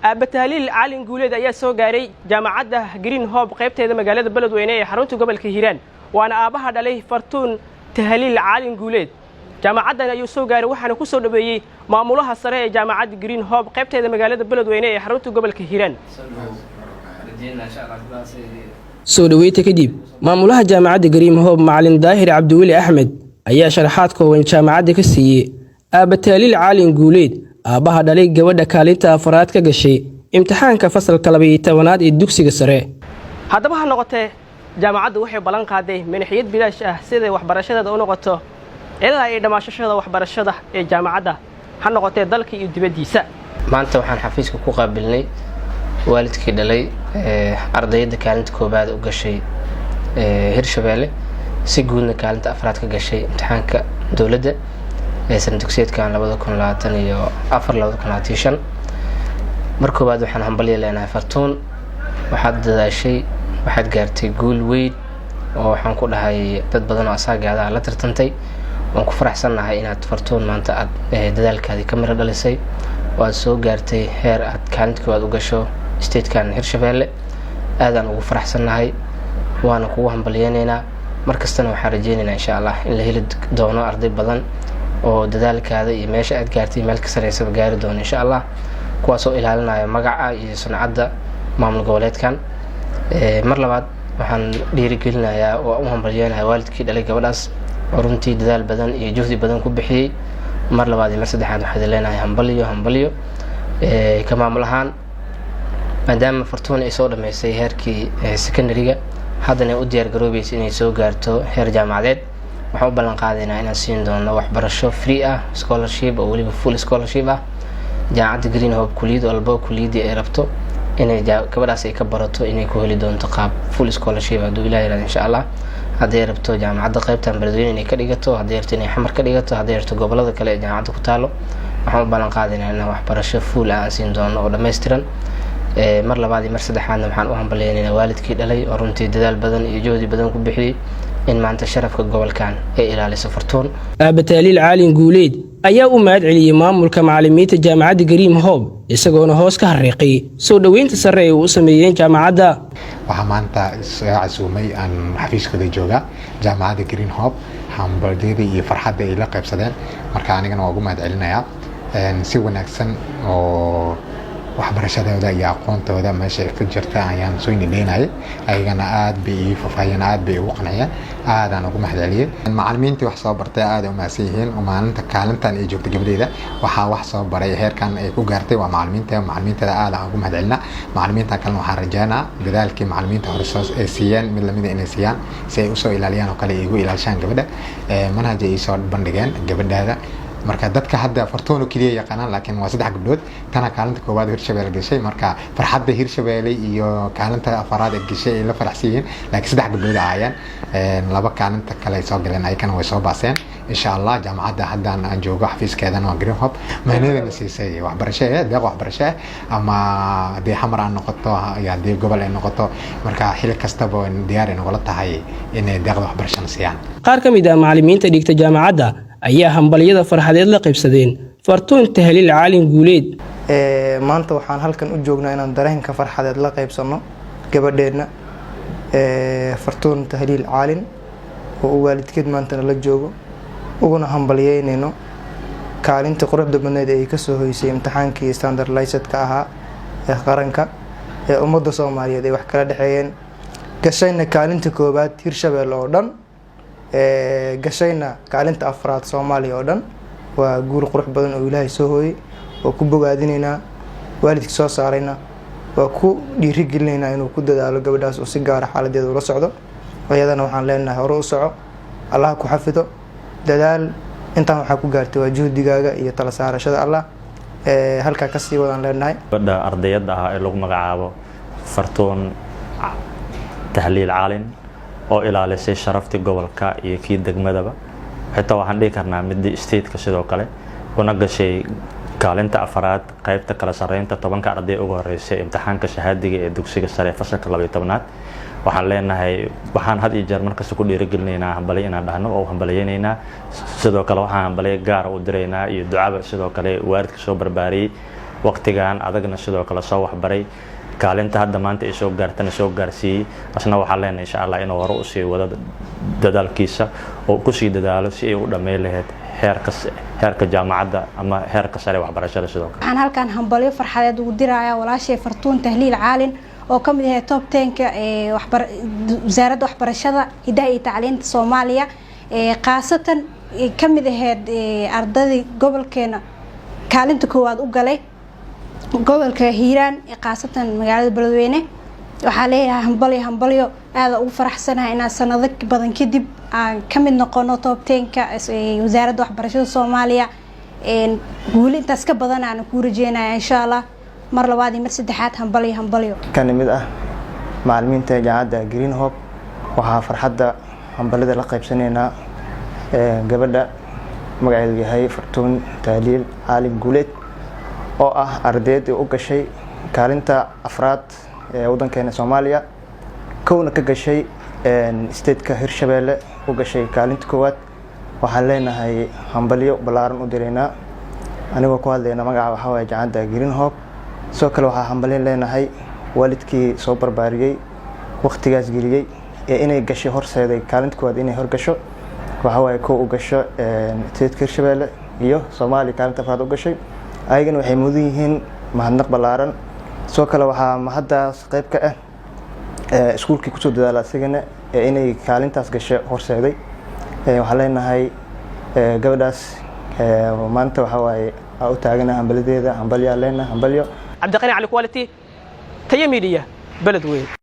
Aabba Tahliil Caalin Guuleed ayaa soo gaaray Jaamacadda Green Hope qaybteeda magaalada Beledweyne ee xarunta gobolka Hiiraan, waana aabbaha dhalay Fartuun Tahliil Caalin Guuleed. Jaamacaddan ayuu soo gaaray, waxaana ku soo dhaweeyey maamulaha sare ee Jaamacadda Green Hope qaybteeda magaalada Beledweyne ee xarunta gobolka Hiiraan. Soo dhoweynta kadib, maamulaha Jaamacadda Green Hope, Macalin Daahir Cabdiweli Axmed, ayaa sharaxaad kooban jaamacadda ka siiyey aabba Tahliil Caalin Guuleed, aabbaha dhalay gabadha kaalinta afaraad ka gashay imtixaanka fasalka 12aad ee dugsiga sare. Haddaba ha noqotee, jaamacaddu waxay ballan qaaday manxiyad bilaash ah siday waxbarashadeeda u noqoto ilaa ay dhammaashashada waxbarashada ee jaamacadda, ha noqotee dalka iyo dibaddiisa. Maanta waxaan xafiiska ku qaabilnay waalidkii dhalay ardayadda kaalinta koobaad u gashay Hirshabeelle, si guudna kaalinta afraad ka gashay imtixaanka dowladda ee sana dugsiyeedkan 2024 2025. Mar koowaad waxaan hambalya leenahay Fartuun. Waxaad dadaashay, waxaad gaartay guul weyn oo waxaan ku dhahay dad badan oo asaagaada la tartantay. Waan ku faraxsannahay inaad, Fartuun, maanta aad dadaalkaadii ka miro dhalisay oo aad soo gaartay heer aad kaalinta koowaad u gasho statekan Hirshabeelle. Aadaan ugu faraxsannahay, waana kugu hambalyeyneynaa. Mar kastana waxaan rajeyneynaa, insha Allah, in la heli doono arday badan oo dadaalkaada iyo meesha aad gaartay meel ka sareysaba gaari doono, insha Allah, kuwaasoo ilaalinaya magaca iyo suncadda maamul goboleedkan. Mar labaad waxaan dhiirigelinayaa oo u hambalyeynaya waalidkii dhalay gabadhaas oo runtii dadaal badan iyo juhdi badan ku bixiyey. Mar labaad iyo mar saddexaad waxaad leenahay hambalyo, hambalyo. Ka maamul ahaan, maadaama Fartuun ay soo dhameysay heerkii secondary-ga, haddana ay u diyaar garoobeysay inay soo gaarto heer jaamacadeed, waxaan u ballan qaadaynaa inaan siin doono waxbarasho free ah, scholarship oo weliba full scholarship ah. Jaamacadda Green Hope kuliyad walba, kuliyaddii ay rabto inay gabadhaas ay ka barato, inay ku heli doonto qaab full scholarship, hadduu Ilaah yirahdo, insha Allah. Hadday rabto jaamacadda qaybtan Beledweyne inay ka dhigato, hadday rabto inay Xamar ka dhigato, hadday rabto gobolada kale ee jaamacadda ku taalo, waxaan u ballan qaadaynaa inaan waxbarasho full ah aan siin doono oo dhammaystiran. Mar labaad iyo mar saddexaadna waxaan u hambaleynaynaa waalidkii dhalay oo runtii dadaal badan iyo juhdi badan ku bixiyey in maanta sharafka gobolkan ay ilaaliso Fartuun. Aabba Tahliil Caalin Guuleed ayaa u mahad celiyey maamulka, macallimiinta Jaamacadda Green Hope, isagoona hoos ka xariiqay soo dhoweynta sare ee uu u sameeyeen jaamacadda. Waxaa maanta soo casuumay aan xafiiskooda joogaa Jaamacadda Green Hope, hambalyada iyo farxadda ay la qaybsadeen. Marka anigana waa ugu mahad celinayaa si wanaagsan oo waxbarashadooda iyo aqoontooda meesha ka jirta ayaan soo indheynayay. Ayagana aad bay ii faahfaahiyeen, aad bay igu qanciyeen, aadaan ugu mahad celiyey. Macallimiintii wax soo bartay aad ay u mahadsan yihiin. Maalinta kaalintan ay joogtay gabadheyda, waxaa wax soo baray, heerkan ay ku gaartay, waa macallimiinta. Macallimiintada aad aan ugu mahad celinaa. Macallimiinta kalena waxaan rajeynaa dadaalkii macallimiinta hore soo ay siiyeen mid lamida inay siiyaan, si ay usoo ilaaliyaan oo kale ay igu ilaalishaan gabadha. Manhaj ay soo bandhigeen gabadhaada. Marka dadka hadda Fartuun oo keliya yaqaanaan, laakiin waa saddex gabdhood. Tana kaalinta koowaad Hirshabelle gashay. Marka farxadda Hirshabelle iyo kaalinta afaraad ee gashay ay la faraxsan yihiin, laakiin saddex gabdhood ahaayeen. Laba kaalinta kale ay soo galeen, ayakana way soo baaseen, insha Allah. Jaamacadda haddaan aan joogo xafiiskeedana waa Green Hope. Mahnadana siisay waxbarasho eh, deeq waxbarasho eh, ama haddii Xamar aan noqoto iyo haddii gobol ay noqoto, marka xili kastaba diyaar ay nogula tahay inay deeqda waxbarashana siiyaan. Qaar ka mid ah macallimiinta dhigta jaamacadda ayaa hambalyada farxadeed la qaybsadeen Fartuun Tahliil Caalin Guuleed. Maanta waxaan halkan u joognaa inaan dareenka farxadeed la qaybsano gabadheenna Fartuun Tahliil Caalin, oo uu waalidkeed maantana la joogo, uguna hambalyeynayno kaalintii quruxda badneyd ee ay kasoo hoysay imtixaankii standardizedka ahaa ee qaranka ee ummadda Soomaaliyeed ay wax kala dhexeeyeen, gashayna kaalinta koowaad Hirshabelle oo dhan, gashayna kaalinta afraad Soomaaliya oo dhan. Waa guul qurux badan oo Ilaahay soo hooyey oo ku bogaadinaynaa. Waalidka soo saarayna waa ku dhiirigelinaynaa inuu ku dadaalo gabadhaas oo si gaara xaaladeeda ula socdo. Iyadana waxaan leenahay hore u soco, Allah ku xafido, dadaal. Intaan waxaa ku gaartay waa juhdigaaga iyo tala saarashada Allah. Halkaa kasii wadaan leenahay. Gabadha ardayadda ah ee lagu magacaabo Fartuun Tahliil Caalin oo ilaalisay sharaftii gobolka iyo kii degmadaba, xitaa waxaan dhihi karnaa midii stateka sidoo kale, una gashay kaalinta afaraad qaybta kala sarreynta 10ka arday ugu horeysay imtixaanka shahaadiga ee dugsiga sare ee fasalka 12aad, waxaan leenahay, waxaan had iyo jeer markasta ku dhiirigelinaynaa hambalyo inaan dhahno oo hambalyeynaynaa. Sidoo kale waxaan hambalyo gaara u diraynaa iyo ducaba sidoo kale waalidka soo barbaariyey. Waqtigan adagna sidoo kale soo waxbaray, kaalinta hadda maanta ay soo gaartana soo gaarsiiyey. Asna waxaan leenahay, insha Allah, inuu hore usii wado dadaalkiisa oo kusii dadaalo si ay u dhammayn lahayd heerka jaamacadda ama heerka sare waxbarashada sidoo kale. Waxaan halkan hambalyo farxadeed ugu dirayaa walaashay Fartuun Tahliil Caalin oo ka mid ahay top 10-ka ee Wasaaradda Waxbarashada, Hidaha iyo Tacliinta Soomaaliya, khaasatan ka mid ahayd ardadii gobolkeena kaalinta koowaad u galay, gobolka Hiiraan, khaasatan magaalada Beledweyne. Waxaa leeyahay hambalyo, hambalyo. Aada ugu faraxsanahay inaan sanado badan kadib aan ka mid noqono top 10-ka Wasaaradda Waxbarashada Soomaaliya. Guuli intaas ka badan aan kuu rajeynaya, insha Allah. Mar labaad iyo mar saddexaad, hambalyo, hambalyo. Ka mid ah macalimiinta jaamacadda Green Hope, waxaa farxadda hambalida la qaybsanaynaa gabadha magaceedu yahay Fartuun Tahliil Caalim Guuleed, oo ah ardayd u gashay kaalinta afraad ee waddankeena Soomaaliya, kowna ka gashay stateka Hirshabeelle, u gashay kaalinta koowaad. Waxaan leenahay hambalyo ballaaran u diraynaa, anigoo ku hadlayna magaca waxaa waye jaamacadda Green Hope. Sidoo kale waxaa hambalyo leenahay waalidkii soo barbaariyey, waqtigaas geliyey ee inay gashay horseeday kaalinta koowaad inay horgasho, waxaa waaye kow u gasho stateka Hirshabeelle iyo Soomaaliya kaalinta afraad u gashay. Ayagana waxay mudan yihiin mahadnaq ballaaran. Sidoo kale waxaa mahaddaas qayb ka ah iskuulkii kusoo dadaala asigana ee inay kaalintaas gashay horseeday. Waxaan leenahay gabadhaas maanta waxaa waaye aa u taagana hambalideeda, hambalyaa leenahay, hambalyo. Cabdiqani Cali, Quality, Tayo Media, Beledweyne.